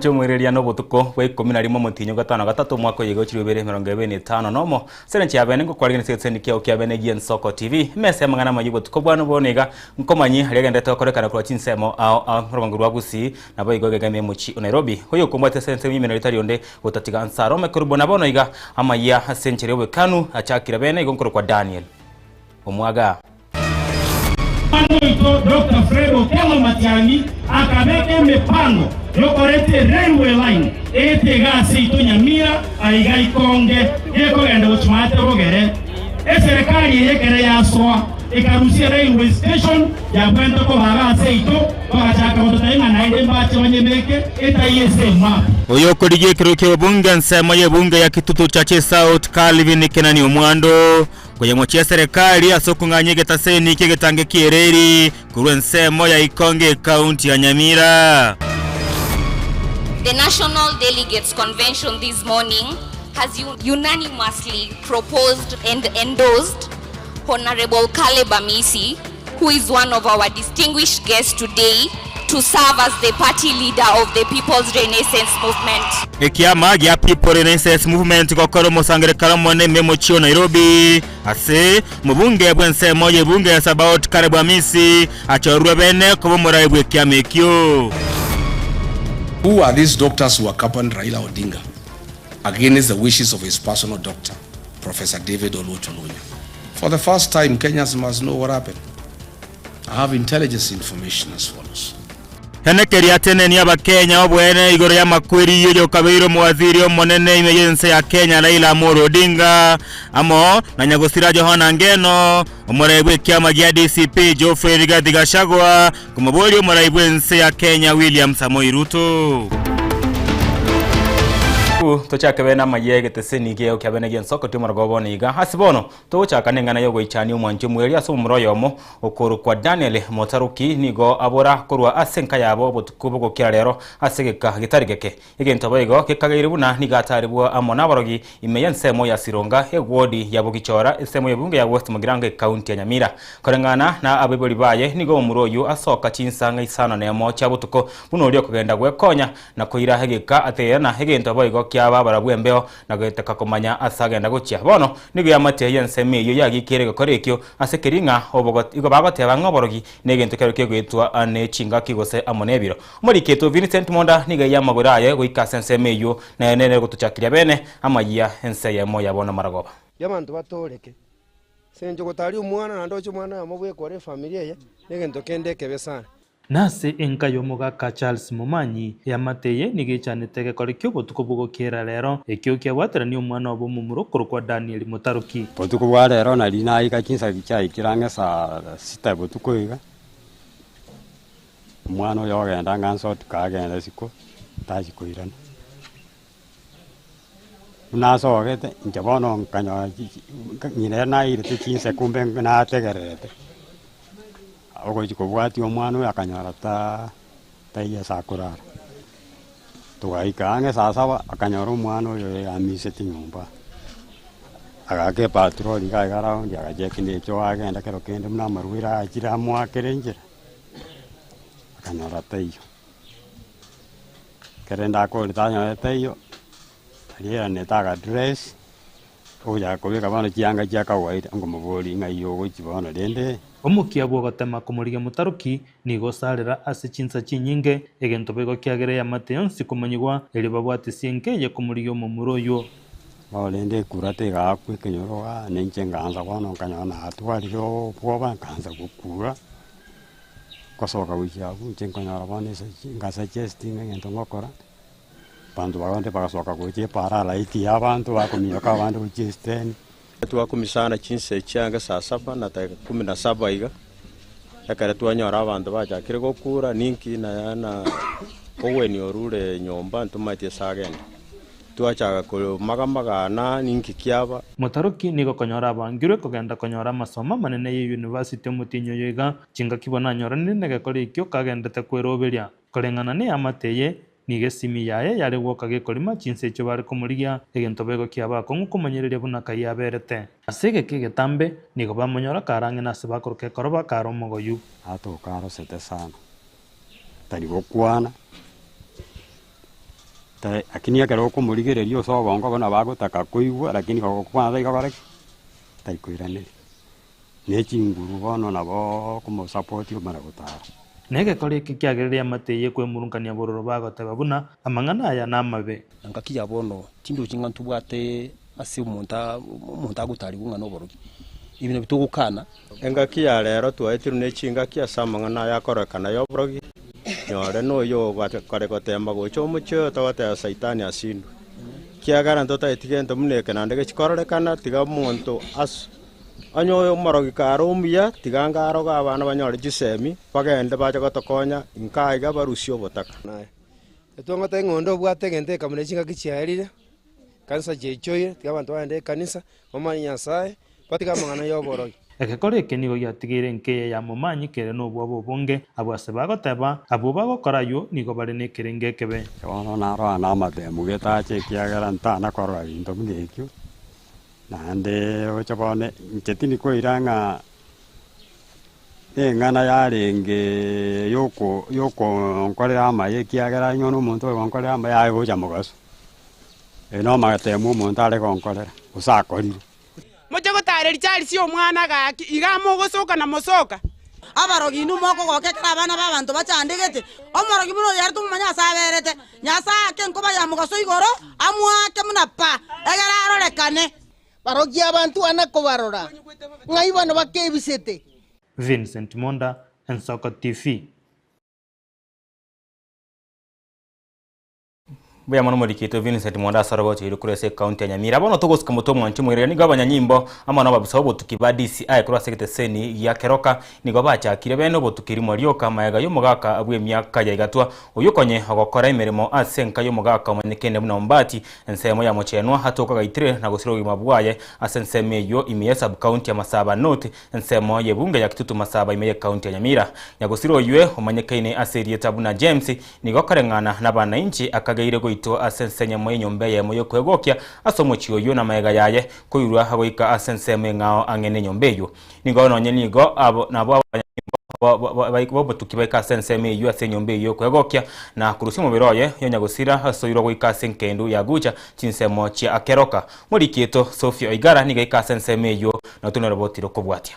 Mwanche omoireria nobotuko bwa ikomi na rimo omotienyi o gatano na gatato omwaka oyo iga chilifu ibere emerongo ebere na etano nomo. Ase engencho ya bene ngokwarigania ase egeteni kiao kia bene gi'Ensoko TV. Emesa y'amang'ana amaya obotuko bwane bono iga nkomanyie aria agenderete gokorekana korwa chinsemo ao ao orogongo rwa Gusii naboigo egegeme emochie o Nairobi. Oyo okombwatia ase ensemo y'emenwa ritari onde gotatiga Nsarome Kerubo na bono iga amayia ase enchera y'obwekanu achakire bene igo nkorokwa Daniel Omwaga. Omwana oito Doctor Fred Okello Matiang'i akabeka emepango yokoreta erailway line ete iga ase ito Nyamira aiga Ikonge gekogenda gochia maate Bogere. Eserekari eye ekere yasoa ekarusia erailway station yabwente koba iga ase ito bagachaka gototebia ng'a naende mbache banyebeke etaiyo ase emap. Oyokorigia ekerogo ki'obobunge ensemo y'ebunge ya Kitutu Chache South Calvin Kenani Omwando Koyemochia eserekari ase okong'anyia egetaseni ki'egetange ki'ereeri korwa ensemo ya Ikonge ekaunti ya Nyamira. The National Delegates Convention this morning has unanimously proposed and endorsed Honorable Caleb Amisi, who is one of our distinguished guests today, to serve as the party leader of the People's Renaissance Movement. Ekiama gia People Renaissance Movement gokora omosangererekano omonene ime omochie o Nairobi ase omobunge bw'ensemo y'ebunge ya Sabaot Caleb Amisi achorurwe bene koba omorai bw'ekiama ekio. Who are these doctors who accompanied Raila Odinga against the wishes of his personal doctor, Professor David Oluoch Olunya? For the first time, Kenyans must know what happened. I have intelligence information as follows. Enekeria atenenie Abakenya oboene igoro y'amakweri y'oyokabeire omowaziri omonene ime y'ense ya Kenya Raila Amolo Odinga amo na nyagosira Johana Ngeno, omorai bw'ekiama gia DCP Geoffrey Rigathi Gachagua, komoboria omorai bw'ense ya Kenya William Samoei Ruto. Tochake bene amayia egeteseni kiao kia bene gi'ensoko tiomorogoba bono iga. Ase bono, Togochaka neng'ana y'ogoichania omwanchi omweri ase omomura oyomo okorokwa Daniel Motaruki nigo abora korwa ase enka yabo obotuko bogokera rero ase egeka getari geke. Egento boigo gekageire buna nigo ataribwa amo nabarogi ime y'ensemo ya Sironga, ewodi ya Bogichora, ensemo y'ebunge ya West Mugirango ekaunti ya Nyamira. Koreng'ana na abaibori baye nigo omomura oyio asoka chinsa ng'a isano nemo chia botuko buna oria okogenda gwekonya na koira egeka ateerana egento boigo kiaba barabwo embeo na goeteka komanya ase agenda gochia. Bono nigo eamate y'ensemo eyio yagiikeire egekora ekio ase keria ng'a obogot igo bagoteba ng'a oborogi negento kero kegoetwa ne chingaki gose amo nebiro. Omoriketwe Vincent Monda nigo eyia amagoro aye goika ase ensemo eyio naye nere gotochakiria bene amayia ense eyemo ya bono marogoba. Y'abanto batooreke. Ase eng'encho gotaria omwana naende oche omwana oyomo bwekore efamiri eye, negento kende ekebe sana. Nase enka y'omogaka Charles Momanyi, eamate eye nigo echanete egekore ki'obotuko bw'ogokiera rero, ekio kiabwaterania omwana obo omomura okorokwa Daniel Motaruki. Botuko bwa rero nari naika chinsa chiaikire ang'e saa sita botuko iga, omwana oyo ogenda ng'a nsotuka agenda isiko, tachi koirana. Buna asogete, inche bono nkanyora chi ng'ina ere nairete chinsa kumbe nategererete. Ogochia kobwatia omwana oyo akanyora taa taiyo ase akorara. Togaika ang'e saa saba, akanyora omwana oyo amisete nyomba, agaaka epatroli iga iga round agacheki na echoo agenda kero kende buna amarwaire achire amoakere enchera, akanyora taiyo. Ekero rende akorete tanyore taiyo, arigeranete agadress. Ogochaka kobeka bono chianga chia kawaida, nkomoboria ng'ai ogochia bono rende? Omokia bw'ogotema komorigia motaroki nigo osarera ase chinsa chinyinge, egento boigo kiagera eamate yonsi komanyigwa, erio babwatisie enka eye komorigia omomura oyio. Bono rende ekura tegaakwa ekenyoro igaa, na inche nkaansa bono nkanyora natwarire obwoba nkaansa gokura, ngosoka gochia abwo inche nkonyora bono ase nkasuggest ng'a egento ngokora. Abanto bande bagasoka gocha epaara halaiki y'abanto bakominyoka abande gochia esiteni. Twakumisana chinsa echiange saa saba na dakika kumi na saba iga, ekero twanyora abanto bachakire gokura ninki na na ogwenia orure nyomba ntomaeti ase agende. Twachaka komaga-magana ninki kiaba. Motaroki nigo konyora abangirwe kogenda konyora amasomo amanene ye university omotienyi oyo iga, chingaki bono anyoranire negekora ekio kagendete kweroberia. Koreng'ana neamate eye, Nigo esimi yaye yare gwoka gekorima chinsa echio bare komorigia, egento boigo kiaba akong'u komanyereria buna kai aberete. Ase egeka egetambe nigo bamonyora kare ang'e nase bakoroka ekoroba kare omogoyu. Atoka arosete sana, tari gokwana. Lakini ekero okomorigereria ase obongo bono nabo agotaka koigwa lakini kogokwana tari gokora ki? Tari koiraneria. Ne chinguru bono nabo okomosapoti omana gotara. Na egekora eke kiagereria amate eye kwemurungania bororo bagoteba buna amang'ana aya namabe. Na ngaki ya bono tindochi ng'a ntobwate ase omonto omonto agotarigwa ng'a noborogi. Ebi nabio togokana. Engaki ya rero twaetirwe ne chingaki ase amang'ana aya akorekana y'oborogi, nyore noyo kare goteema gocha omochie oyo togoteba Saitani asindwe. Ekiagera ntotaeti gento buna eke naende gechikororekana, tiga omonto as onye oyo omorogi kare omuya, tiga anga aroge abana banyore chisemi, bagende bache gotokonya inka aiga barusie obotaka. Naye etwang'ata ng'a onde obwate egento ekamuna chingaki chiaerire, kanisa chiaichoire, tiga abanto bagende ekanisa, bamanye Nyasaye, batige amang'ana y'oborogi. Egekora eke nigo giatigeire enka eye ya momanyi kere nobwoba obonge, abwo ase bagoteba, Abwo bagokora ayio nigo bare nekerengo ekebe. Bono narora namatemu getache ekiagera ntana korora binto buna ekio, naende oche bono inche tindi koira ng'a neng'ana yarenge yoko yokonkorera amaye ekiagera onye omonto ogonkorera amaye aye gocha mogaso, ere nomatemu omonto are gonkorera gose akorire. Moche gotareria Charles omwana gaki, iga mogosoka na mosoka. Abarogi inwe mokogoka ekero abana b'abanto bachandegete, omorogi buna oyo are tomomanye ase aberete. Nyasae ake enkoba ya mogaso igoro, amoake buna pa, egere arorekane. Barokia abanto ana kobarora, ng'ai bono bakebisete? Vincent Monda, Ensoko TV. Mbuya mono morikitwe Vincent Mwanda ase orogocho oiro korwa ase ekaunti ya Nyamira. Bono togosika motwe omwanchi omoiroria nigo abanyanyimbo amo nababisa b'obotuki ba DCI korwa ase egeteseni gia Keroka nigo bachakire bene obotuki rimo rioka magega y'omogaka bw'emiaka ya igatwa oyio konye ogokora emeremo ase enka y'omogaka omanyekene buna Ombati ensemo ya Mochenwa atoka gaitire na gosira obogima bwaye ase ensemo eyio ime ye sub-county ya Masaba North Ensemo y'ebunge ya Kitutu Masaba ime y'ekaunti ya Nyamira. Nyagosira oywe omanyekaine ase erieta buna James nigo koreng'ana n'abanainchi akageire goitwa ase ensenyemo y'enyomba eyemo y'okwegokia ase omochie oyio na magega yaye koirwa goika ase ensemo eng'ao ang'e nenyomba eyio. Nigo nonye nigo abo nabo abanyanyimbo b'obotuki baika ase ensemo eyio ase enyomba eyio y'okwegokia na korusia omobere oye y'onyagosira asoirwa goika ase enkendu ya Gucha chinsemo chia Keroka. Morikieto Sophie Oigara nigo aika ase ensemo eyio na otwo neroboti rokobwatia.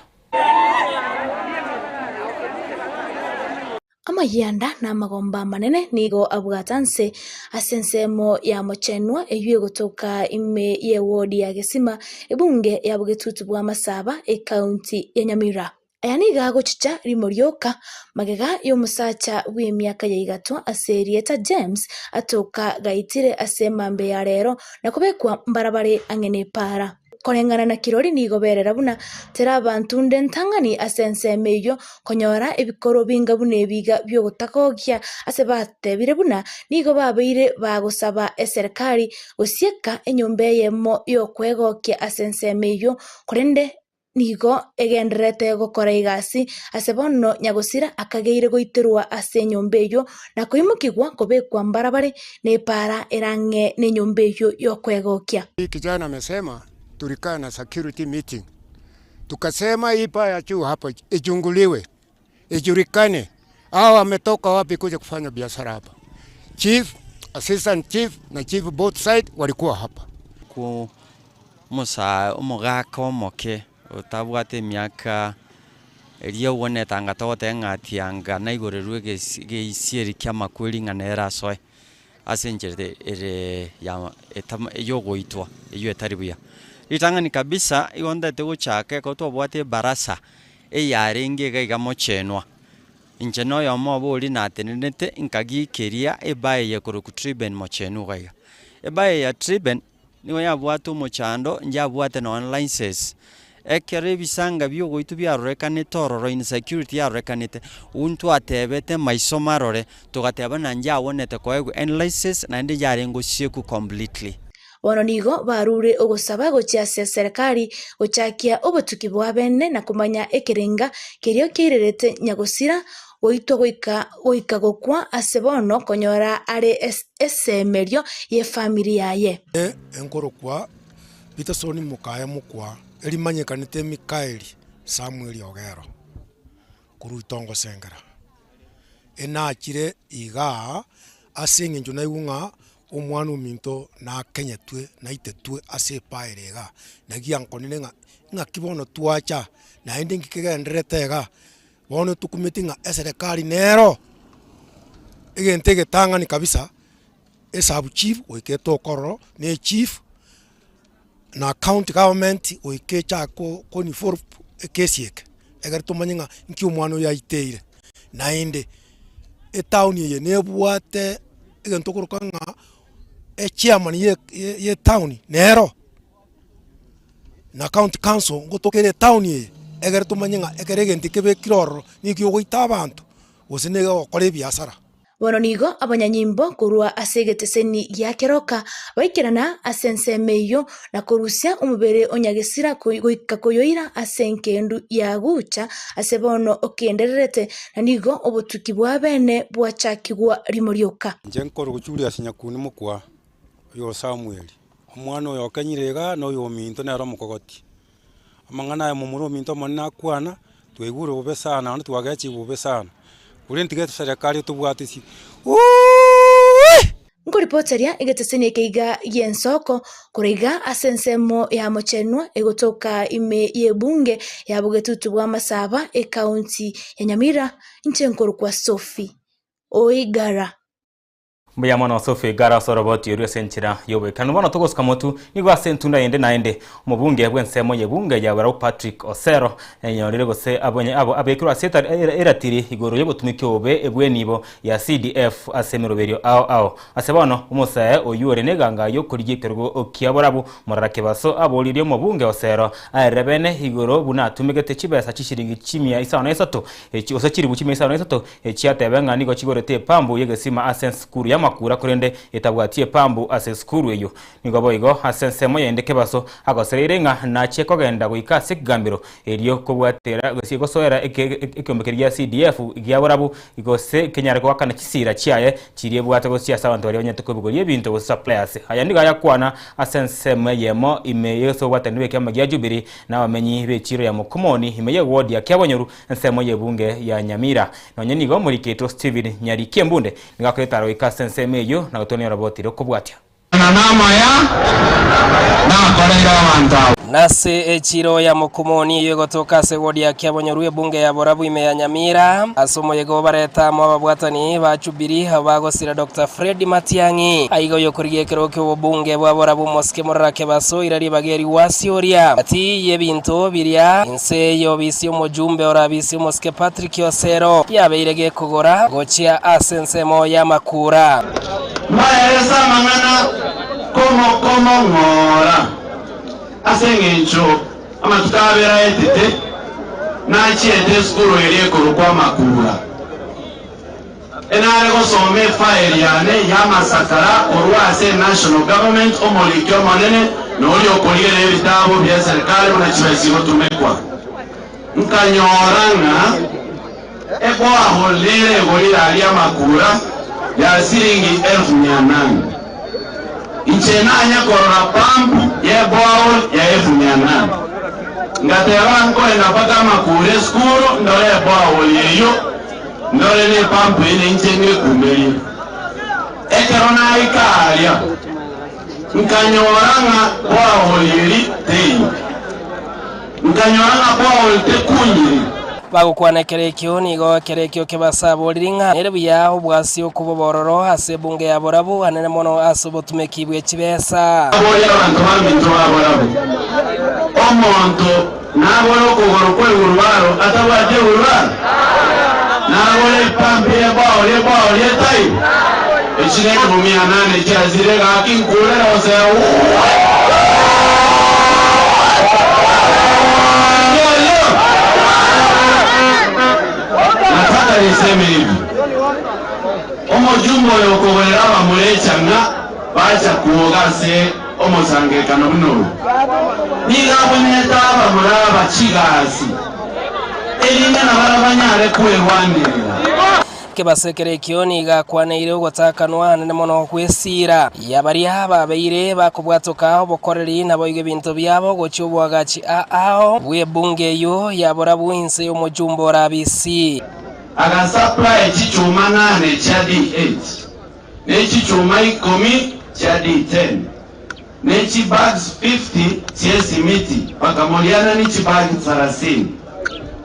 Amayianda na amagomba amanene nigo abwate anse ase ensemo ya Mochenwa eyio egotoka ime y'ewodi ya Gesima, ebunge ya Bogetutu bwa Masaba, ekaunti ya Nyamira. Aya nigo agochicha rimo rioka magega y'omosacha bw'emiaka ya igatwa ase erieta James atoka gaitire ase emambia ya rero na kobekwa mbarabare ang'e nepaara. Koreng'ana na kirori nigo berera buna tera abanto nde ntang'ani ase ensemo eyio konyora ebikoro binga buna ebiga bi'ogotagokia ase batebire buna nigo babeire bagosaba eserekari gosieka enyomba eyemo y'okwegokia ase ensemo eyio korende nigo egendererete gokora egasi ase bono nyagosira akageire goiterwa ase enyomba eyio na koimokigwa kobekwa mbarabare nepaara ere ang'e nenyomba eyio y'okwegokia. Hii kijana amesema tulikaa na security meeting tukasema hii paa ya juu hapa ichunguliwe ijulikane hao wametoka wapi kuja kufanya biashara hapa. Chief, assistant chief na chief both side walikuwa hapa. Ku omosae omogaka omoke otabwate emiaka eria obonete anga togoteba ng'a atianga naigorerwe egesi geisieri ki'amakweri ng'a nere asoe ase enchera ere ya etama yogoitwa eywo etari buya. Ritang'ani kabisa igo ntagete gochaka ekero twabwate ebarasa eyarenge iga iga mochenwa, inche na oyomo obo oria natenenete nkagiikeria ebae eye korokwa Triben mochenwa iga iga. Ebae eye ya Triben. Nigo yabwate omochando, njabwate nonya license. Ekero ebisanga biogoitwa biarorekanete ororo insecurity yarorekanete, intwe twatebete maiso marore, togateba ng'a njabwenerete koegwa any license naende yarenge gosiekwa completely. Bono nigo barure ogosaba gochia ase eserekari gochakia obotuki bwa bene na komanya ekerenga keria kiairerete nyagosira goitwa goika goika gokwa ase bono konyora are esemerio y'efamiri yaye. Enkorokwa Peterson Mokaya Mokwa, erimanyekanete Mikaeli Samuel Ogero, korwa Itongo Sengera. Enachire igaa ase eng'encho naigwe ng'a. Omwana ominto nakenyetwe, naitetwe ase epaere igaa, naki ankonire ng'a ng'aki bono twacha, naende nki kegendererete igaa, bono tokumeti ng'a eserekari nero egento egetang'ani kabisa, esub chief goika etoke ororo, na echief, na county government goika echake ko ko-involve ekesi eke, ekero tomanye ng'a nki omwana oyo aiteire. Naende, etown eye nebwate egento okoroka ng'a echairman ye ye etown nero, na county council ngotoka ere etown eye, ekero tomanye ng'a ekero egento kebekire ororo, nigo ogoita abanto, gose nigo ogokora ebiasara. Bono nigo abanyanyimbo korwa ase egeteseni gia keroka baikerana ase ensemo eyio na korusia omobere o nyagesira goika koyoira ase engendu ya Gucha ase bono okendererete, na nigo obotuki bwa bene bwachakigwa rimo rioka. Inche nkorokwa Julius Nyakuni Mokwa, oyo o Samuel, omwana oyo okenyire igaa na oyo ominto nere omokogoti. Amang'ana aya momura ominto omonene akwana, twaigure bobe sana naende twagechigwa bobe sana, korende tiga eserekari etobwatisi uuuii. Nkoripoteria egeteseni eke iga gi'ensoko korwa iga ase ensemo ya Mochenwa egotoka ime y'ebunge ya Bogetutu bwa Masaba ekaunti ya Nyamira, inche nkorokwa Sophie Oigara. Mbuya mono Sophie Gara ase oroboti oria ase enchera y'oboikeranu. Bono togosuka motu nigo ase entunda ende naende omobunge bw'ensemo y'ebunge ya Barau Patrick Osero enyorire gose abonye abo abekirwe ase eratiri igoro y'obotumiki obobe bw'enibo ya CDF ase emeroberio ao ao. Ase bono omosae oyio ore neganga y'okorigia ekerogo kia borabu Morara Kebaso aboririe omobunge Osero aerere bene igoro buna atumegete chibesa chishiringi chimia isano na isato gose chiribu chimia isano na isato Echiatebe ng'a nigo chigorete epambu y'egesima ase esukuru y'amakura korende etabwati epambu ase esukuru eyio. Nigo boigo ase ensemo yende Kebaso agosereire ng'a nachie kogenda goika ase ekegambero erio kobwatera gose gosoera ekeombe keria gia CDF gia borabu gose kenyare goakana chisira chiaye chiria ebwate gochia ase abanto baria banyarete kobigoria ebinto gose suppliers. Aya nigo ayakwana ase ensemo eyemo ime y'ase obobwatani bw'ekiama gia Jubilee na abamenyi b'echiro ya Mokomoni ime y'eward ya Kiabonyoru Ensemo y'ebunge ya Nyamira. Nonye nigo omoriketwe Stephen Nyariki Embunde nigo akoretara goika ase ensemo eyio na gotonia oroboti rokobwatia. Na namaya nakoreire abanto aba. Nase echiro ya Mokumoni eyio egotoka ase ewodi ya Kiabonyoru ebunge ya Borabu ime ya Nyamira, ase omoyega obareta amo ababwatani ba Jubilee abwo bagosira Doctor Fred Matiang'i. Aiga oyokorigia ekerogo ki'obobunge bwa Borabu Mosike Morara Kebaso ira ribaga eri gwasioria gati y'ebinto biria Inse y'obisi omojumbe orabisi omosike Patrick Osero yabeire gekogora gochia ase ensemo y'amakura. Mbaerese amang'ana komo ng'ora, ase engencho amatuko abere aetete nachiete esukuru eria ekorokwa Amakura. Enare gosoma efaeli yane y'amasakara korwa ase eNational Government, omoriki omonene na oria okorigereria ebitabu bi'eserikari buna chibesa igotumekwa. Nkanyora ng'a eboahole nere egorire aria amakura ya siringi elfu mia nane. Inche nanya korora pump y'eboahole ya elfu mia nane. Ngateba nkoenda mpaka amakura esukuru ndore eboahole eyio. Ndore nepampu eye nainche ngekumerie. Ekero naika aaria, nkanyora ng'a borehole eri teiyo. Nkanyora ng'a borehole tekunyiri. Bagokwana ekero ekio, nigo ekero ekio kebasaborire ng'a nere buya obwasi okoba obororo ase ebunge ya borabu anene mono ase obotumeki bwe chibesa. Naborie abanto baminto ba borabu, Omonto Nagore okogoro kw'egurubaro atabwati egurubaro? Nagore epampi y'ebao ri'ebao ri'etairi? Echi nebibu mia nane chiasire, gaki nkurere gose Nataka niseme hivi, omojumbe oyo okogorera abamura echang'a bacha kwoga ase Omosangererekano buna oyo nigo abwenerete abamura aba chigasi, erinde nabarabwo banyare kwerwanerera. Kebaso ekero ekio nigo akwaneire ogotakanwa anene mono gw'esiira ya baria babeire bakobwatoka obokoreri naboigo ebinto biabo gochia oboagachi aao bw'ebunge eyio ya borabu inse y'omojumbe ore Abisi. Agasupply chichuma nane chia D8. Ne chichuma ikomi chia D10, ne chibags 50 chie simiti, bakamoriana ni chibagi 30.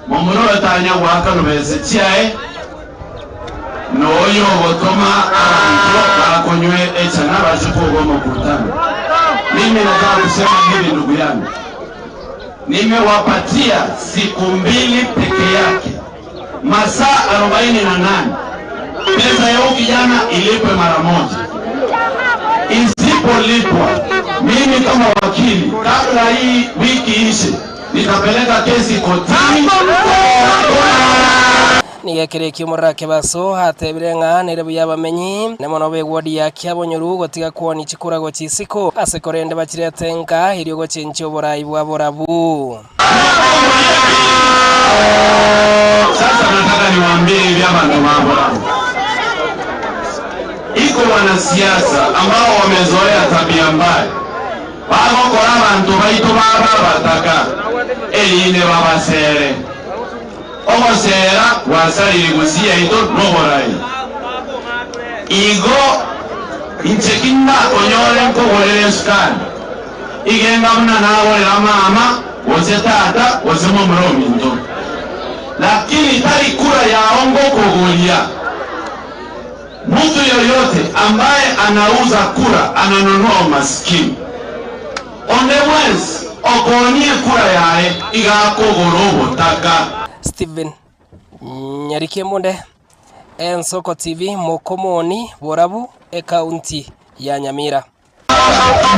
Momura oyo tanya goakana bese chiaye, noyo ogotoma abanto bakonywe echana bache kogwa mkutano. Mimi nataka kusema hivi ndugu yangu, nimewapatia siku 2 peke yake, masaa 48, pesa ya huyu kijana ilipwe mara moja. Isipolipwa, mimi kama wakili, kabla hii wiki ishe, nitapeleka kesi kotini. Nigekĩrĩkio mũrake baso atebire ng'a nĩrebu ya bamenyi nĩmono begwodi ya kiabonyoru gotiga kwoni chikuragwo chisiko ase korende bachirete nka irio gochenchia oborai bwa borabu. Sasa nataka niwaambie hivi abantu ba Borabu, iko wanasiasa ambao wamezoea tabia mbaya, bagokora abantu baitu baba bataka eyine babasere ogosera gwasarire gusia ito noborai igo inche kinda onyore nkogorera esukari igenga buna nagorera mama gose tata gose momura ominto, lakini tari kura yao ngokogoria. Mtu yoyote ambaye anauza kura ananunua umaskini. Onde mwensi okonie kura yae igakogora obotaka. Stephen Nyarikie Munde, Ensoko TV, Mokomoni, Borabu, ekaunti ya Nyamira.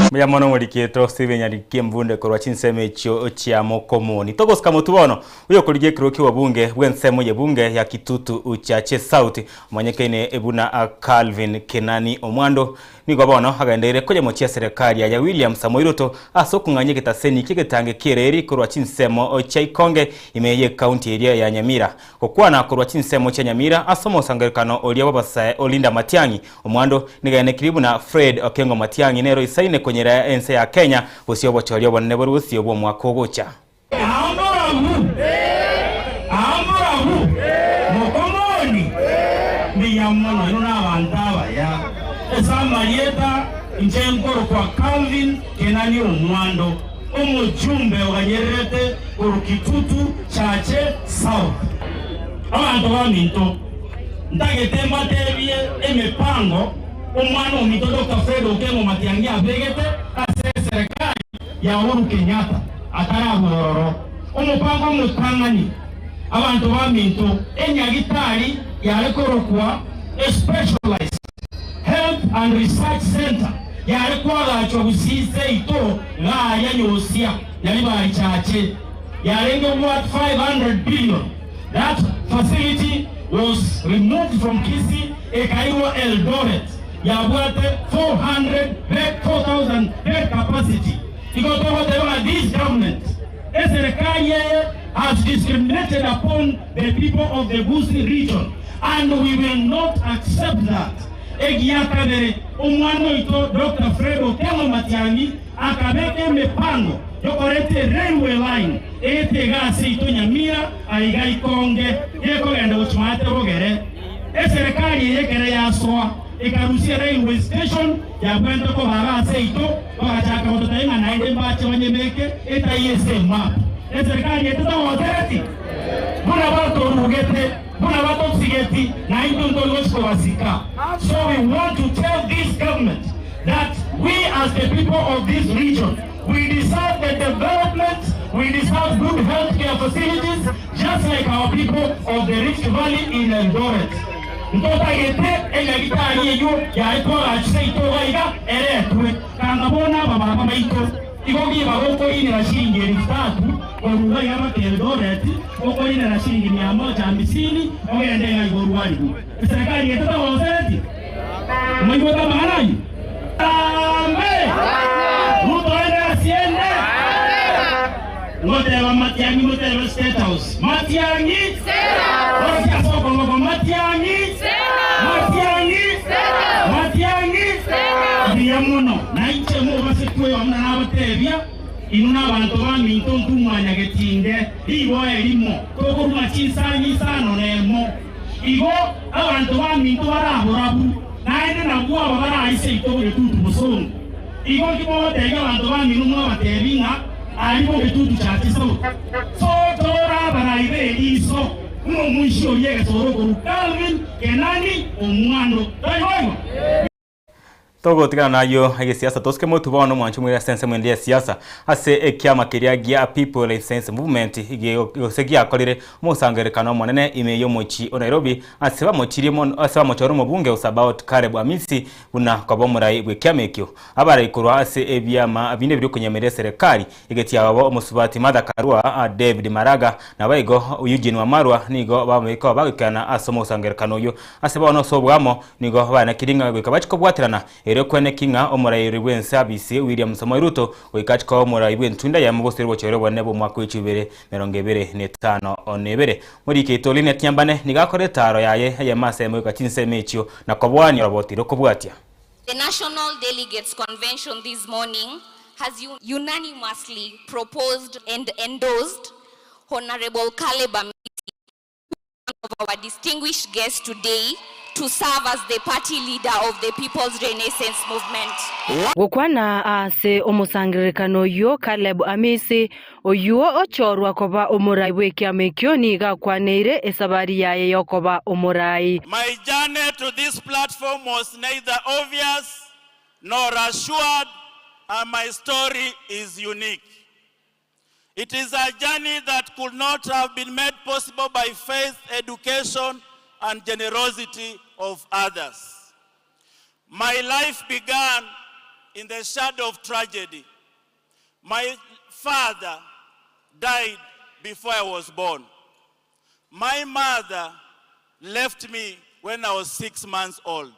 Mbuya mono moriketwo Steven Nyarikie Mbunde korwa chinsemo echio chia Mokomoni. Togosika motu bono uyo korigia ekero kia obunge bwa ensemo ya bunge ya Kitutu Chache South omanyekaine ebuna Calvin Kenani Omwando nigo bono agendeire konya serikali ya William Samoei Ruto ase okong'anya egetaseni ki'egetange kiereri korwa chinsemo chia Ikonge ime ye county area ya Nyamira. Gokwana korwa chinsemo chia Nyamira ase omosangerekano oria bw'abasae Olinda Matiang'i Omwando nigaenekiri buna Fred Okengo Matiang'i nero isaine konyera ense ya Kenya gosio obochoria obonene bori bosio bwa omwaka ogocha. Amorabu amorabu mokomoni mbiyamono ino n'abantu abaya esamarieta nche nkoro kwa Calvin Kenani Omwando omujumbe oganyererete koru Kitutu Chache South. Abantu baminto ntagete mbatebie emipango omwana ominto Dr. Fred Okengo Matiang'i abegete ase serikali ya Uhuru Kenyatta ataragororo omupango omutang'ani abantu baminto enyagitari yarekorokwa a specialized health and research center yarekwagachwa busise ito gaya nyosia yari bari chache yarenge worth 500 billion. That facility was removed from Kisii ekaiwa Eldoret yabwate 400 bed 4000 bed capacity. Ikotogotewa this government eserikali yeye has discriminated upon the people of the Gusii region and we will not accept that. Egiakabere omwana oito Dr. Fred Okengo Matiang'i akabeka emipango yokorete railway line ete egasi ito Nyamira aiga Ikonge yekogenda gochimate bogere. Eserikali eyekere yasoa ekarusia railway station yabwente kobaga ase ito bagachaka gotota ing'a naende mbache banyebeke etaiyese map. Eserikali etetagotereti buna batorugete buna batosigeti na into ntolgochikobasika. So we want to tell this government that we as the people of this region, we deserve the development, we deserve good healthcare facilities, just like our people of the Rift Valley in Eldoret. Ntotagete enyagitari eyo yaetwagachise itogaiga eretwe kanga bona abababa baito igo giba gokoinera shilingi 3000 oruga iga baka Eldoret gokoinera shilingi 150 ogende iga igoro rwarigu. Serikali etetagosereti moigweta maganayi tambe Ruto ende asiende ngoteba Matiang'i ngoteba State House Matiang'i osiasokongoko Matiang'i Matiang'i Matiang'i mbuya mono naiche mobasekwewa muna nabatebia inu n'abantu baminto ntumwanya getinde riboe rimo tokoruma chinsanyi isano nemo igo abantu baminto baraborabu. Naende nabwo aba baraise ito bogetutu bosongo. Igo nki mogotebia abanto bamino mwabatebia ng'a aria bogetutu chache sauti? So tore abarai b'eriiso buna omoisia oria egesoro okorwa Calvin Kenani Omwando. Tari boigo? Togotigana nayio egesiasa tosike motwe bono mwanche moire ase ensemo ende y'esiasa ase ekiama keria gia People Renaissance Movement gose giakorire omosangererekano omonene ime y'omochie o Nairobi ase bamochirie mono ase bamochore omobunge o Sabaot Caleb Amisi buna koba omorai bw'ekiama ekio. Abarai korwa ase ebiama binde biria okonyemeria eserekari egetiabo omosubati Martha Karua, David Maraga naboigo Eugene Wamalwa nigo bamobeka bagoikerana ase omosangererekano oyio. Ase bono ase oboamo nigo baenekirie ng'a goika bachie kobwaterana erio kweneki ng'a omorairi bw'ense abisi William Samoei Ruto goika achie koba omorai bw'entunda eyemo gose obochore obonene bw'omwaka w'echibere 2052. Morike ito Linet Nyambane nigo akora etaaro yaye eyemo ase eyemo goika chinsemo echio na koboania oroboti rokobwatia. The National Delegates Convention this morning has unanimously proposed and endorsed Honorable Caleb Amisi, one of our distinguished guests today, to serve as the party leader of the People's Renaissance Movement. Gokwana ase omosangererekano oyio Caleb Amisi, oyio ochorwa koba omorai bw'ekiama ekio nigo akwaneire esabari yaye y'okoba omorai. My journey to this platform was neither obvious nor assured and my story is unique. It is a journey that could not have been made possible by faith, education, and generosity of others. My life began in the shadow of tragedy. My father died before I was born. My mother left me when I was 6 months old.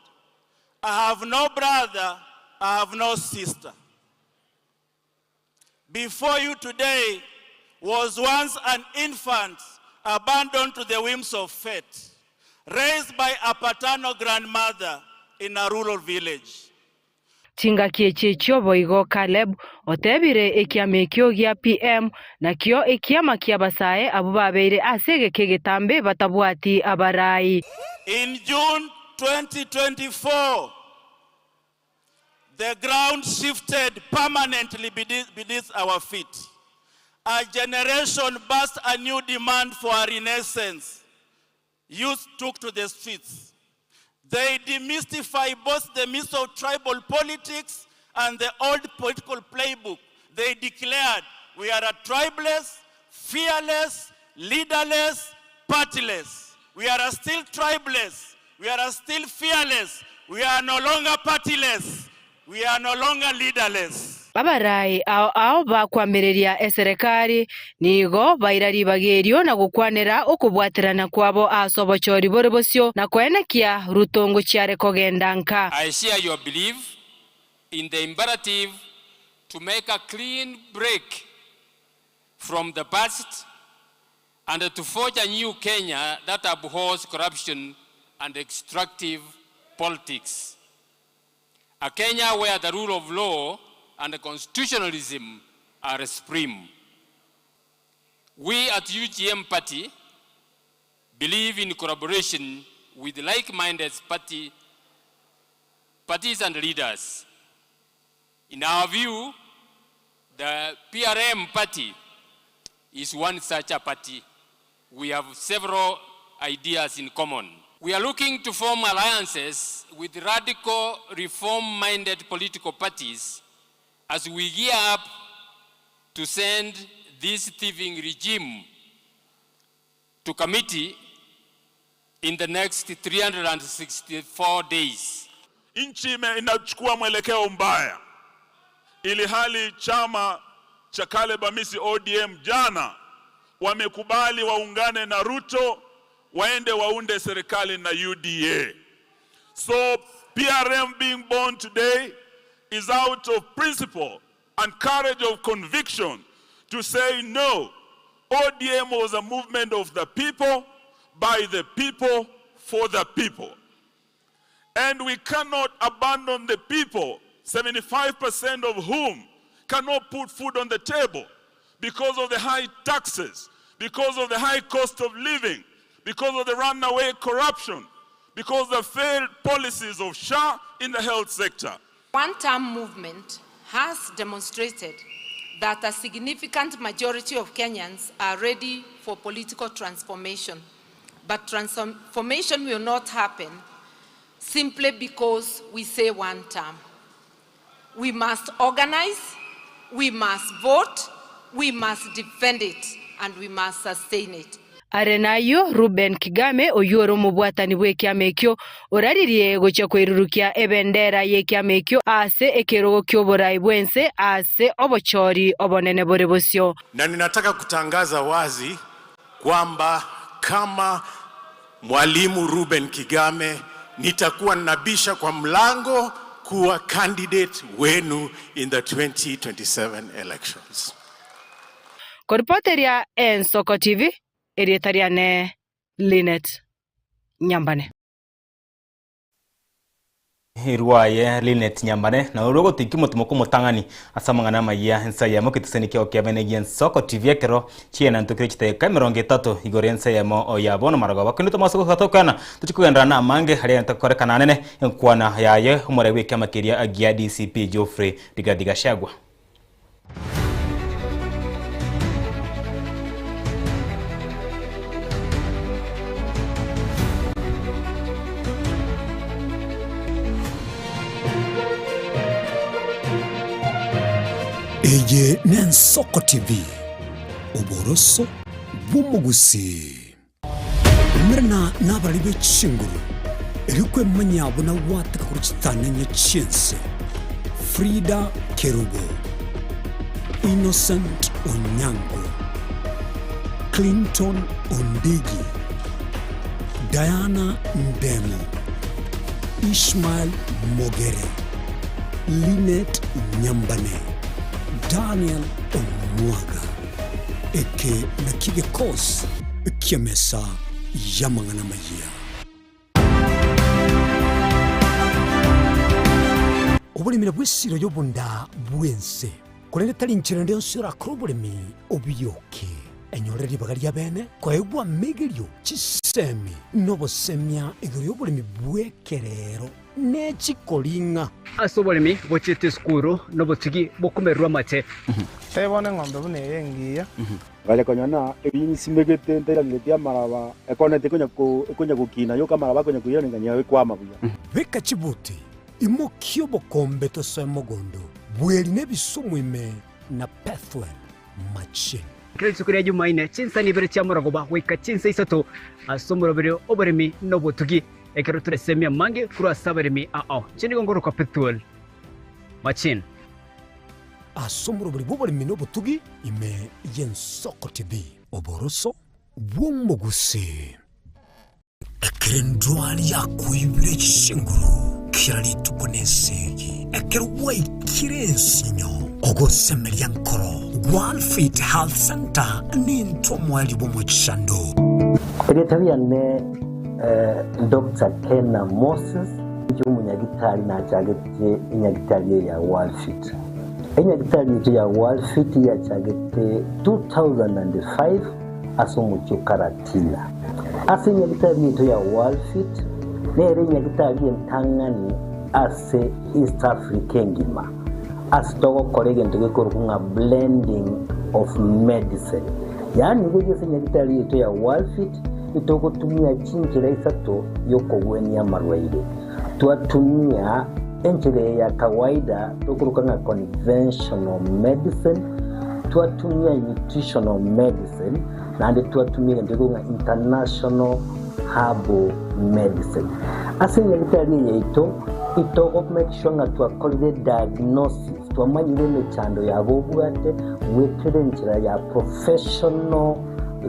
I have no brother, I have no sister. Before you today was once an infant abandoned to the whims of fate, raised by a paternal grandmother in a rural village. Chingaki echi echio boigo Caleb otebire ekiama ekio gia PM nakio ekiama ki'abasae abwo babeire ase egeka egetambe batabwati abarai. In June 2024, The ground shifted permanently beneath our feet. A generation burst a new demand for a renaissance. Youth took to the streets. They demystify both the myth of tribal politics and the old political playbook. They declared, we are a tribeless, fearless, leaderless, partyless. We are still tribeless. We are still fearless. We are no longer partyless. We are no longer leaderless. Abarai ao ao bakwamireria eserekari nigo baira ribaga erio na gokwanera okobwaterana kwabo ase obochori bore bosio na koenekia Ruto ngochiare kogenda nka. I share your belief in the imperative to make a clean break from the past and to forge a new Kenya that abhors corruption and extractive politics. A Kenya where the rule of law and constitutionalism are supreme. We at UGM Party believe in collaboration with like-minded party, parties and leaders. In our view, the PRM party is one such a party. We have several ideas in common. We are looking to form alliances with radical reform-minded political parties as we gear up to send this thieving regime to committee in the next 364 days. Nchi inachukua mwelekeo mbaya, ili hali chama cha Caleb Amisi ODM jana wamekubali waungane na Ruto waende waunde serikali na UDA. So PRM being born today is out of principle and courage of conviction to say no. ODM was a movement of the people, by the people, for the people. And we cannot abandon the people, 75% of whom cannot put food on the table because of the high taxes, because of the high cost of living, because of the runaway corruption, because the failed policies of SHA in the health sector. One term movement has demonstrated that a significant majority of Kenyans are ready for political transformation. But transformation will not happen simply because we say one term. We must organize, we must vote, we must defend it, and we must sustain it. Are nayio Reuben Kigame, oyio ore omobwatani bw'ekiama ekio, oraririe gochia koirurukia ebendera y'ekiama ekio ase ekerogo ki'oborai bw'ense ase obochori obonene bore bosio. Na ninataka kutangaza wazi kwamba kama Mwalimu Reuben Kigame nitakuwa nabisha kwa mlango kuwa candidate wenu in the 2027 elections. Koripoteria Ensoko TV, erieta riane Linet Nyambane. Rwaye Linet Nyambane na orwo ogotikia omotimo kw'omotang'ani ase amang'ana amayia ense eyemo egetisani kiao kia bene gi'Ensoko TV ekero chienanto kere chidakika emerongo etato igoro y'ense eyemo ya bono marogoba. Kende tomase goika tokwana tochie kogenderera na amange aria egento gokorekana anene enkwana yaye omorai bw'ekiama keria gia DCP Geoffrey Rigathi Gachagua. Eye n'Ensoko TV, oboroso bw'omogusii. Umerana nabarari be chinguru, erio kwemanyia buna gwateka korwa chitananya chi'ense. Frida Kerubo, Innocent Onyango, Clinton Ondigi, Diana Ndemo, Ishmael Mogere, Linet Nyambane, Daniel Omwaga. Eke nakio gekosi ki'emesa y'amang'ana amayia. Oboremi nabwo esiro y'obonda bw'ense, korende tari nchera ende yonsi orakore oboremi obiyoke. Enyorere ribaga ri'abeene koegwa amegerio, chisemi, na obosemia igoro y'oboremi bw'ekerero ne chikoring'a. Ase oboremi bochiete esukuru nobotugi bokomererwa amate. Tebia bono eng'ombe buna eye engiya. Ngacha konyora na ebinsimegete ntairangeretie amaraba, ekoneti ekonya gokina yoka amaraba akonya koiraneria ng'a ekwama buya. Beka chibuti, imokia obokombe tosoe mogondo, bweri na ebisumu ime na Pethuel machine. Kera rituko ria Jumaine, chinsani ibere chia morogoba goika chinsa isato ase omoroberi oboremi na obotugi, ekero toresemia amange korwa ase abaremi ao. Inche nigo ngorokwa Pethuel Machine. Ase omoroberi bw'oboremi na obotugi ime y'Ensoko TV. Oboroso bw'omogusii. Ekero endwari yakoibire chinguru kera rituko nesegi, ekero gwaikire ensinyo, ogosemeria nkoro, Gwalfit Health Centre nintwe omoerio bw'omochando. Erieta riane Doctor Kena Moses, inche omonyagitari nachagete enyagitari eye ya Worldfit. Enyagitari yaito ya Worldfit yachagete 2005 ase omochie o Karatina. Ase enyagitari yaito ya Worldfit nere enyagitari entang'ani ase East Africa engima ase togokora egento gekorokwa ng'a blending of medicine. Yaani riria ase enyagitari yaito ya Worldfit Itogotumia chinchera isato y'okogwenia amarwaire. Twatumia enchera eye ya kawaida tokoroka ng'a conventional medicine, twatumia nutritional medicine, naende twatumia egento gekorokwa ng'a international herbal medicine. Ase enyagitari eye yaito, itogo make sure ng'a twakorire diagnosis, twamanyire emechando yabo obwate goetera enchera ya professional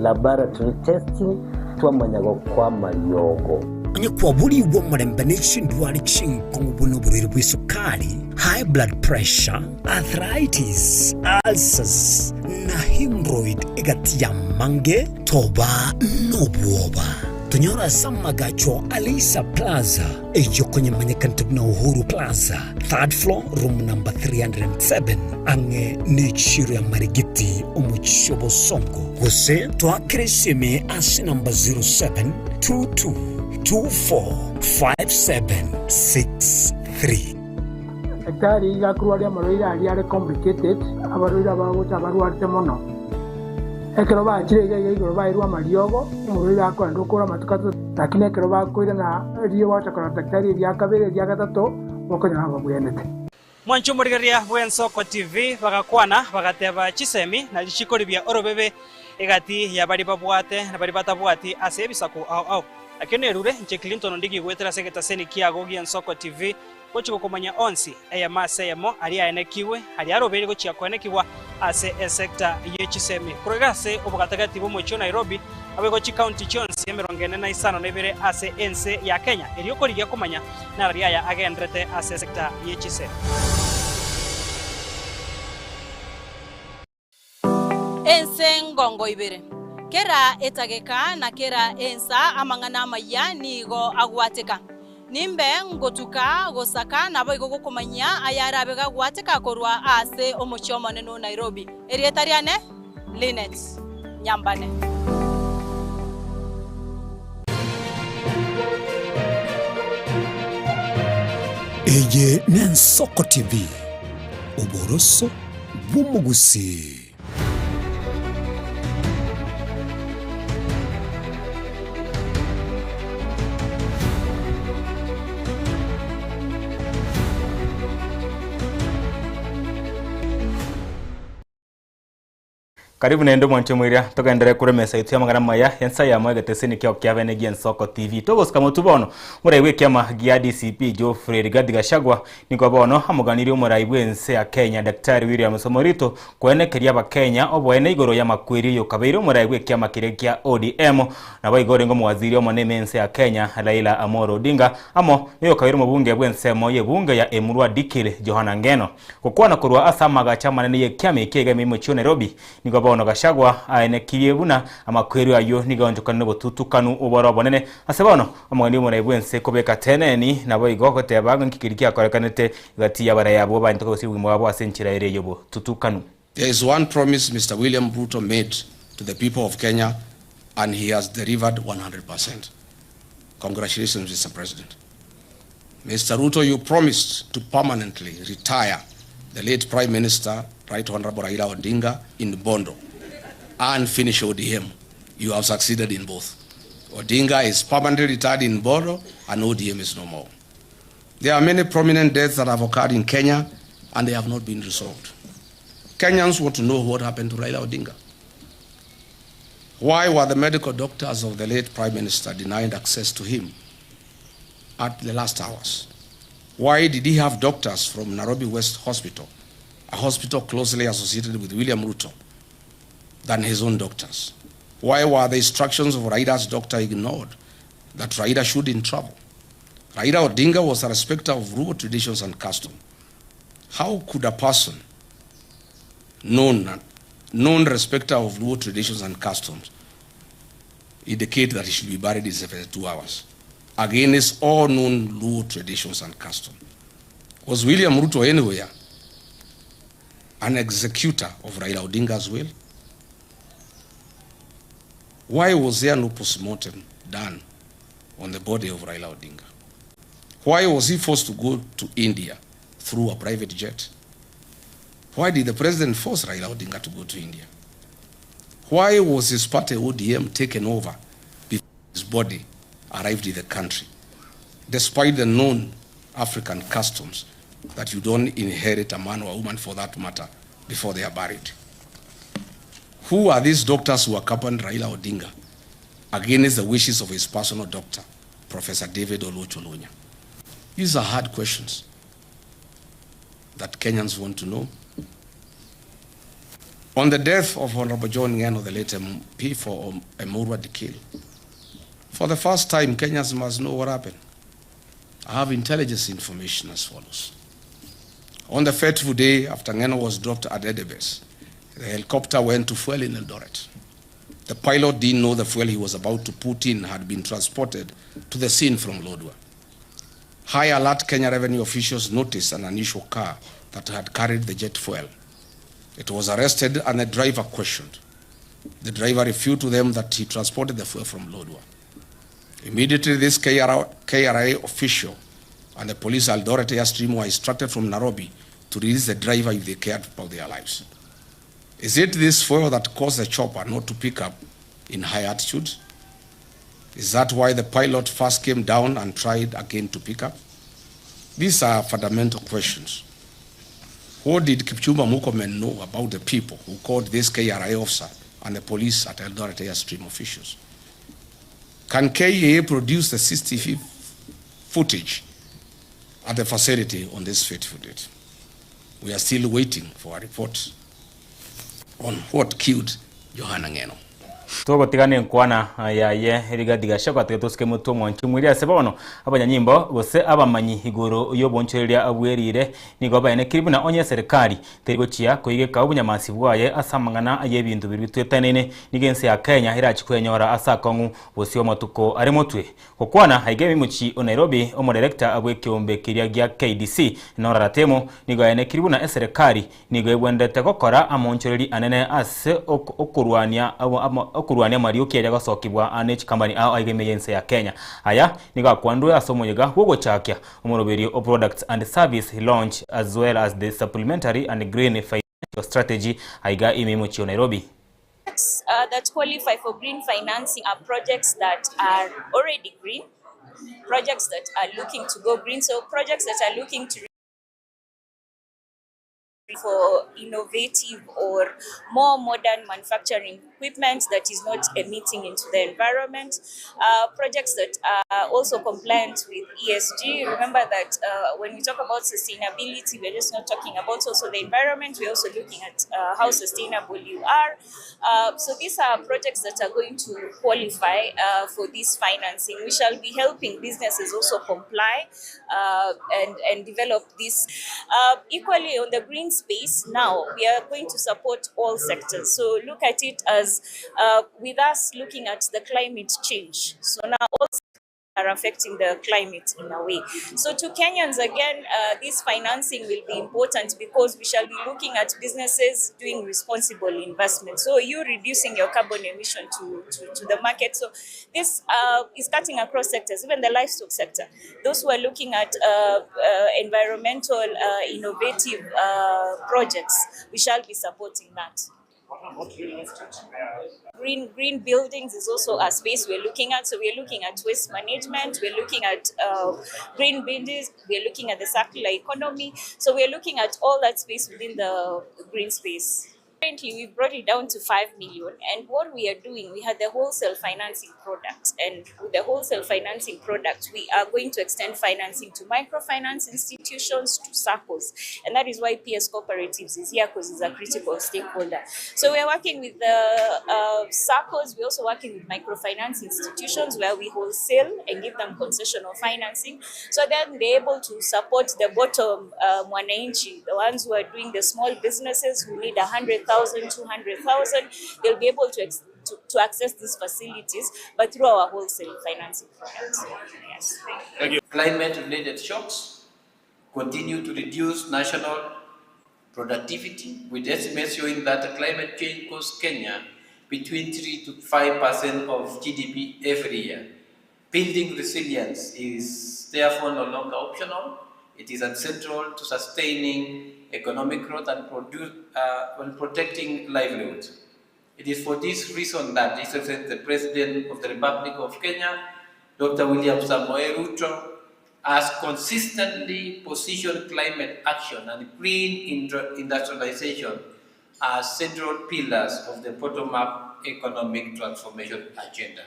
Laboratory testing, twamanya gokwa amariogo. Onye kwaborigwe omorembe ne chindwari chinkong'u buna oborwaire bw'esukari, high blood pressure, arthritis, ulcers, na hemorrhoid egati y'amange, toba nobwoba. Tonyore ase amagacho a Leisa Plaza, eyio konyemanyekanete buna Uhuru Plaza, third floor, room number 307, ang'e nechiiro ya Marigiti, omochie o Bosongo. Gose toakere esimi ase namba 0722 24. 5763. Daktari iga akorwaria amarwaire aria are complicated, abarwaire abagocha abarwarete mono. Ekero bachire iga iga igoro bairwe amariogo, omorwaire akoenda okora amatuko atato, lakini ekero bakoirana erio bagocha korora daktari eria kabere eria gatato, bokonyora babwenete. Mwanche omorigereria bw'Ensoko TV bagakwana bagateba chisemi na richiko ribia orobebe egati ya baria babwate na baria batabwati ase ebisaku ao ao. Nakio nerure inche Clinton Ondigi goetera ase egetaseni kiago gi'Ensoko TV gochia gokomanya onsi eyemo ase eyemo aria aenekigwe aria arobeire gochia koenekigwa ase esecta ye chisemi korwa iga ase obogatagati bw'omochie o Nairobi naboigo chikaunti chionsi 45 ase ense ya Kenya erio korigia komanya Narari aya agenderete ase sector ye chisemi. Ense ngongo ibere. Kera etageka na kera ensa amang'ana amayia nigo agwateka. Nimbe ngotuka gosaka naboigo gokomanyia ayarabe gagwateka korwa ase omochie omonene o Nairobi. Erieta riane Linet Nyambane. Eye n'Ensoko TV, oboroso bw'omogusii. Karibu naende omwanche omoiria togenderere korwa emesa yaito y'amang'ana amaya ensa yamo egeteseni kiao kia bene gi'Ensoko TV. Togosika motwe bono morai bw'ekiama gia DCP Geoffrey Rigathi Gachagua nigo bono amoganirie omorai bw'ense ya Kenya Daktari William Samoei Ruto koenekeria abakenya oboene igoro y'amakweri oyokabeire omorai bw'ekiama keria kia ODM naboigo orenge omowaziri omonene ense ya Kenya Raila Amolo Odinga amo noyokabeire omobunge bw'ensemo y'ebunge ya Emurua Dikirr Johana Ng'eno. Gokwana korwa ase amagacho amanene y'ekiama eke iga emeimo chio Nairobi, nigo bono Gachagua aenekirie buna amakweri ayio nigo aonchokanire nobotutukanu oboro obonene ase bono omogeni omorai bw'ense kobeka teneni naboigo goteba ng'a nki keria giakorekanete gati y'abarai abwo baanchete kogosia obogima bwabo ase enchera ere y'obotutukanu. There is one promise Mister William Ruto made to the people of Kenya and he has delivered 100 percent. Congratulations Mister President. Mister Ruto you promised to permanently retire the late Prime Minister Right Honorable Raila Odinga in Bondo and finish ODM. You have succeeded in both. Odinga is permanently retired in Bondo and ODM is no more. There are many prominent deaths that have occurred in Kenya and they have not been resolved. Kenyans want to know what happened to Raila Odinga. Why were the medical doctors of the late Prime Minister denied access to him at the last hours? Why did he have doctors from Nairobi West Hospital, a hospital closely associated with William Ruto, than his own doctors? Why were the instructions of Raila's doctor ignored that Raila shouldn't travel? Raila Odinga was a respecter of Luo traditions and custom. How could a person known, known respecter of Luo traditions and customs indicate that he should be buried in 72 hours against all known Luo traditions and customs? Was William Ruto anywhere an executor of Raila Odinga's will? Why was there no postmortem done on the body of Raila Odinga? Why was he forced to go to India through a private jet? Why did the president force Raila Odinga to go to India? Why was his party ODM taken over before his body arrived in the country, despite the known African customs that you don't inherit a man or a woman for that matter before they are buried? Who are these doctors who accompanied Raila Odinga against the wishes of his personal doctor, Professor David Oluoch Olunya? These are hard questions that Kenyans want to know. On the death of Honorable John Ng'eno, the late MP for Emurua Dikirr, for the first time, Kenyans must know what happened. I have intelligence information as follows. On the fateful day after Ng'eno was dropped at Endebess, the helicopter went to fuel in Eldoret. The pilot didn't know the fuel he was about to put in had been transported to the scene from Lodwar. High alert Kenya revenue officials noticed an unusual car that had carried the jet fuel. It was arrested and the driver questioned. The driver refuted to them that he transported the fuel from Lodwar. Immediately this KRA, KRA official and the police Eldoret Airstream were instructed from Nairobi to release the driver if they cared about their lives. Is it this fuel that caused the chopper not to pick up in high altitude? Is that why the pilot first came down and tried again to pick up? These are fundamental questions. What did Kipchumba Murkomen know about the people who called this KRA officer and the police at Eldoret Airstream officials? Can KAA produce the CCTV footage at the facility on this fateful date? We are still waiting for a report on what killed Johana Ng'eno. Togotigana enkwana yaye Rigathi Gachagua tiga tosike motwe omwanchi omwiri ase bono abanyanyimbo gose abamanyi igoro y'obonchoreria bwerire nigo baenekiri buna onye eserekari teri gochia koigeka obonyamasi bwaye ase amang'ana ay'ebinto biria bitwetanaine nigo ense ya Kenya erachi kwenyora ase akong'u bosio amatuko are motwe. Gokwana aiga emimuchi o Nairobi, omodirector bw'ekeombe keria gia KDC, Norah Ratemo, nigo aenekiri buna eserekari nigo egwenderete gokora amonchoreri anene ase okorwania okorwania amarioki aria agosokigwa ne chikambani ao aiga ime y'ense ya Kenya. Aya nigo akwandwe ase omoyega bw'ogochakia omoroberio o Products and Service Launch as well as the Supplementary and Green Financial Strategy aiga ime y'omochie o Nairobi. Projects uh, that qualify for green financing are projects that are already green, projects that are looking to go green, so projects that are looking to for innovative or more modern manufacturing equipment that is not emitting into the environment, uh, projects that are also compliant with ESG. Remember that uh, when we talk about sustainability, we're just not talking about also the environment, we're also looking at uh, how sustainable you are. Uh, so these are projects that are going to qualify uh, for this financing. We shall be helping businesses also comply uh, and, and develop this. Uh, equally on the green space now, we are going to support all sectors. So look at it as uh, with us looking at the climate change. So now all are affecting the climate in a way. So to Kenyans, again, uh, this financing will be important because we shall be looking at businesses doing responsible investment. So you reducing your carbon emission to, to, to the market. So this uh, is cutting across sectors, even the livestock sector. Those who are looking at uh, uh, environmental uh, innovative uh, projects, we shall be supporting that. Green, green buildings is also a space we're looking at. So we're looking at waste management, we're looking at uh, green buildings, we're looking at the circular economy. So we're looking at all that space within the green space. Currently, we brought it down to 5 million. And what we are doing, we had the wholesale financing product. And with the wholesale financing product, we are going to extend financing to microfinance institutions, to SACCOs. And that is why PS Cooperatives is here, because it's a critical stakeholder. So we are working with the uh, SACCOs, we're also working with microfinance institutions where we wholesale and give them concessional financing. So then they're able to support the bottom uh, mwananchi, the ones who are doing the small businesses who need 100,000, 200,000, they'll be able to, to, to access these facilities, but through our wholesale financing products. Yes. Thank you. Climate-related shocks continue to reduce national productivity, with estimates showing that climate change costs Kenya between 3 to 5% of GDP every year. Building resilience is therefore no longer optional. It is essential to sustaining economic growth and, produce, uh, and protecting livelihoods. It is for this reason that His Excellency the President of the Republic of Kenya, Dr. William Samoei Ruto, has consistently positioned climate action and green industrialization as central pillars of the bottom-up economic transformation agenda.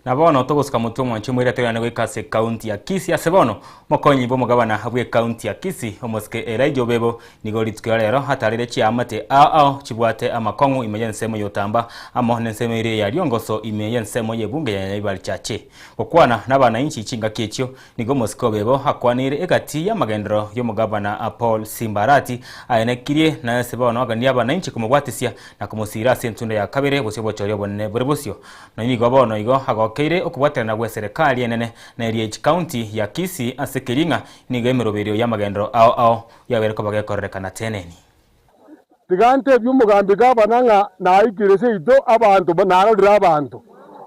Na bono togosika motwe omwanchi omoira toirane goika ase ekaunti ya Kisii ase bono mokonyi bw'omogabana bw'ekaunti ya Kisii omosike Elijah Obebo nigo rituko ria rero atarire chiamate ao ao chibwate amakong'u ime y'ensemo ya Otamba amo n'ensemo eria ya Riongoso ime y'ensemo y'ebunge ya Nyaribari Chache. Gokwana n'abanainchi chingaki echio nigo omosike Obebo akwaneire egati y'amagenderero y'omogabana Paul Simba Arati aenekirie na ase bono aganie abanainchi komobwatisia na komosiira ase entunda ya kabere gose obochori obonene bore bosio. Nonya nigo bono igo agokeire okobwaterana gw'eserekari enene na eria ye chikaunti ya Kisii ase keria ng'a nigo emeroberio y'amagenderero ao ao yabeire koba gekororekana teneni. Tiga ntebie omogambi gavana ng'a naikire seito abanto narorire abanto.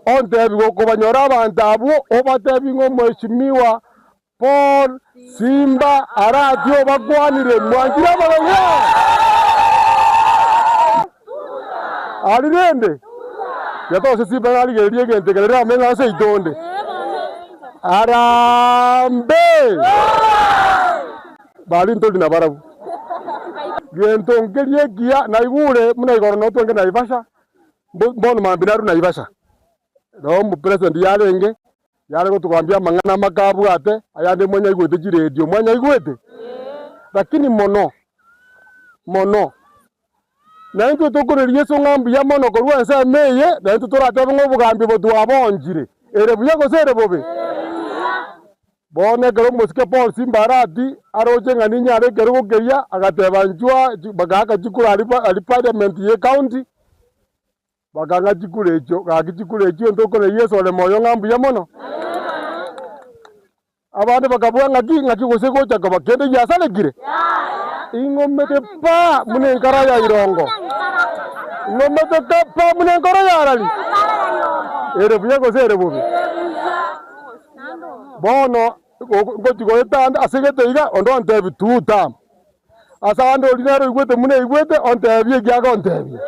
Ontebi gokobanyora abanto abwo, obatebi ng'a Omweshimiwa Paul Simba Arati obakwanire, mwanchire amaganya? Aria rende, tiga Simba narigereria egento ekere rirameng'e ase seito onde. Harambee! Baria ntori nabarabwo. Gento nkeria ekiya naigure buna igoro notwenge Naivasha, Bono mambia narue Naivasha, noo omopresident yarenge, yare gotogambia amang'ana amake abwate, ayande mwanyaigwete chiredio, mwanyaigwete? Lakini mono, mono, naintwe tokoreria Yeso ng'a mbuya mono korwa ensemo eye, naintwe toratebe ng'a obogambi obo twaboonchire, ere buya gose ere bobe? Bono ekero omosike Paul Simba Arati aroche ng'a ninyare ekerogo keria, agateba inchuo bagaaka chikura aria aria parliament ye county, bakang'a chikura echio, gaki chikura echio ntokore Yeso ore moyo ng'a mbuya mono. Abande bakabua ng'aki ng'aki gose gocha koba kende giasarekire? Ing'omete pa buna enkara ya irongo, ing'omete pa buna enkoro ya arari. Ere buya gose ere bobe? Bono ngochia goeta ande ase egete iga, onde ontebie tuta. Ase ande oria nere oigwete buna aigwete, ontebie eki agontebia.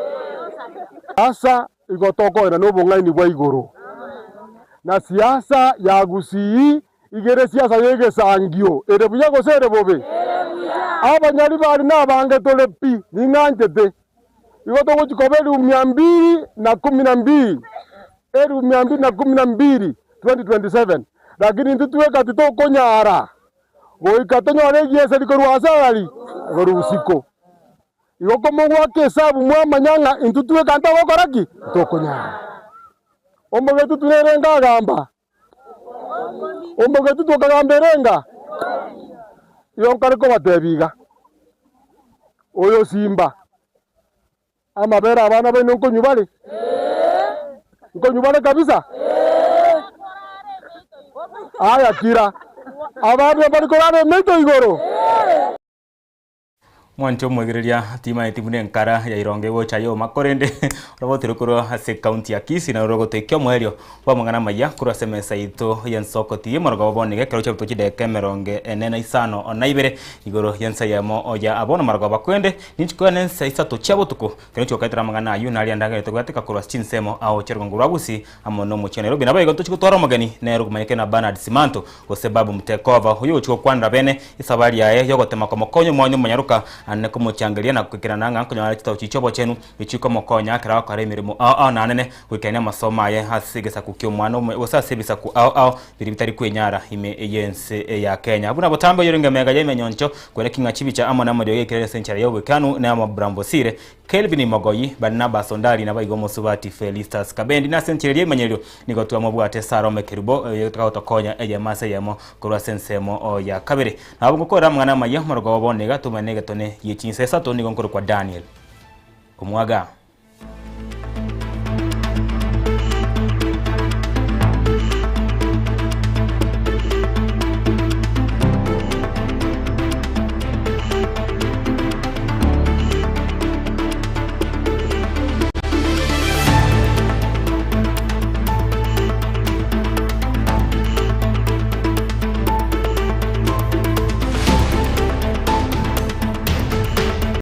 Asa igo tokoenda nobong'aini bwa igoro, na siasa ya Gusii iga ere siasa y'egesangio, ere buya gose ere bobe? Abanyari baria nabange tore pi, ning'anchete. Igo togochia koba elifu mia mbili na kumi na mbili, elifu mia mbili na kumi na mbili, 2027, lakini intwe tweka titokonyara goika tonyore egieseri korwa ase arari korwa usiku. Igo komogwaka esabu mwamanya ng'a intwe tweka ntogokora ki? Ntokonyara. Omogetutu nere nkagamba, Omogetutu okagamba ere enga, igo nkare kobatebia iga, Oyo simba, amabere abana baino nkonywa bare? Nkonywa bare kabisa? Aya kira, abande mbari korara emeito igoro? Mwanche omwegereria timaeti buna enkara ya irongo egocha yoma korende oroboti rokorwa ase ekaunti ya Kisii naro rogotoikia omoerio bw'amang'ana amaya korwa ase emesa yaito y'ensoko TV omorogoba bono iga ekero chiabuto chidakika emerongo ene na isano na ibere igoro y'ensa eyemo ya bono marogoba kwende ninchi koyana ensa isato chia botuko ekero nchi gokaetera amang'ana ayio naria ndagerete goeteka korwa ase chinsemo ao chi'orogongo rwa Gusii amo nomochie o Nairobi. Naboigo ntochie gotwara omogeni nere okomanyekana na Bernard Simanto gose Babu Mtekova, oyio ogochia gokwanera bene esabari yaye y'ogotema komokonya omwanya omonyaroka ane komochangeria na goikerana ng'a nkonyora chitauchi chi'obochenu echio chikomokonya ekero agokora emeremo ao ao nanene goikerania amasomo aye ase egesaku ki'omwana omo gose ase ebisaku ao ao biria bitari kwenyara ime y'ense ya Kenya. Buna botambe oyorenge mega y'emenyoncho kwereki ng'a chibicha amo namariogi aikerere ase enchera y'oboikanu na amabrambo sire Kelvin Mogoyi, Barnabas Ondari naboigo omosubati Felistus Kabendi. Nase enchera eria ebimanyererio nigo twamobwate Salome Kerubo oyo otogotokonya eyemo ase eyemo korwa ase ensemo ya kabere. Nabo ngokorera amang'ana amaya omorogoba bono iga tomanye negetone gie chinsa isato nigo nkorokwa Daniel Omwaga.